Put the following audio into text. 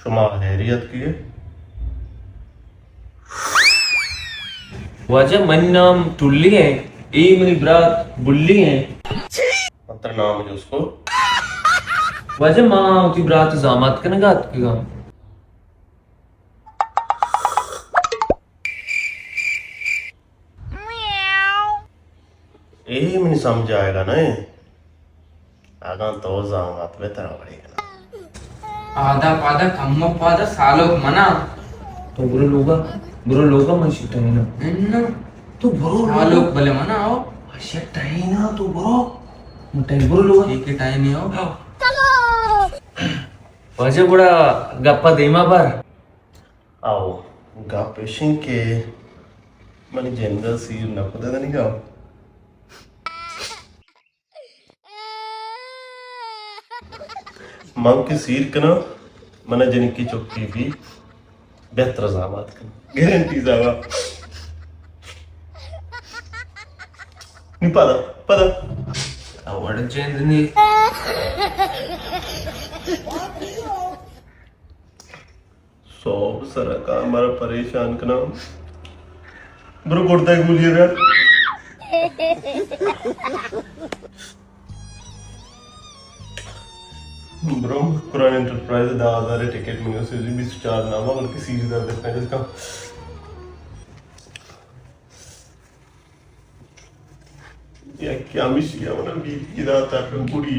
تو ما ہیری اتکگے؟ واجہ، منی نام ٹلی ایں، اے منی برات بلی ایں۔ من ترا نام جست کو۔ واجہ، ما وتی برات زامات کنگا اتکگاں۔ اے منی سمجھ آئیگا نہ ایں۔ اگاں تو زامات بئے ترا وڑے کناں۔ آدا پادا کمو پادا سالوک منا۔ تو برو لوگا، برو لوگا، من شتاں نا۔ اناں۔ تو برو لوگا۔ سالوک بلے منا او۔ اشیا ٹہینا تو برو۔ من ٹہین برو لوگا۔ ٹھیک ہے، ٹہینے او۔ واجہ گڑا گپا دیما بر۔ او گپ اشیں کہ منی جنگا سیر نہ کتہ دنیگا۔ من کہ سیر کناں، من جنکی چکی بی بہتر زامات کناں۔ گارنٹی زامات۔ نی پدا، پدا۔ اوڑ جند نی۔ سوب سرکا مارا پریشان کناں۔ برو گردہ گولی بیار۔ برو قرآن انٹرپرائز دہ ہزار ٹکٹ منگا سی بیست چار نامہ بلکہ سیریز دار دکھنا جس کا۔ یکے ہمیشی ءَ من ءَ بیت دات ءَ گڑی۔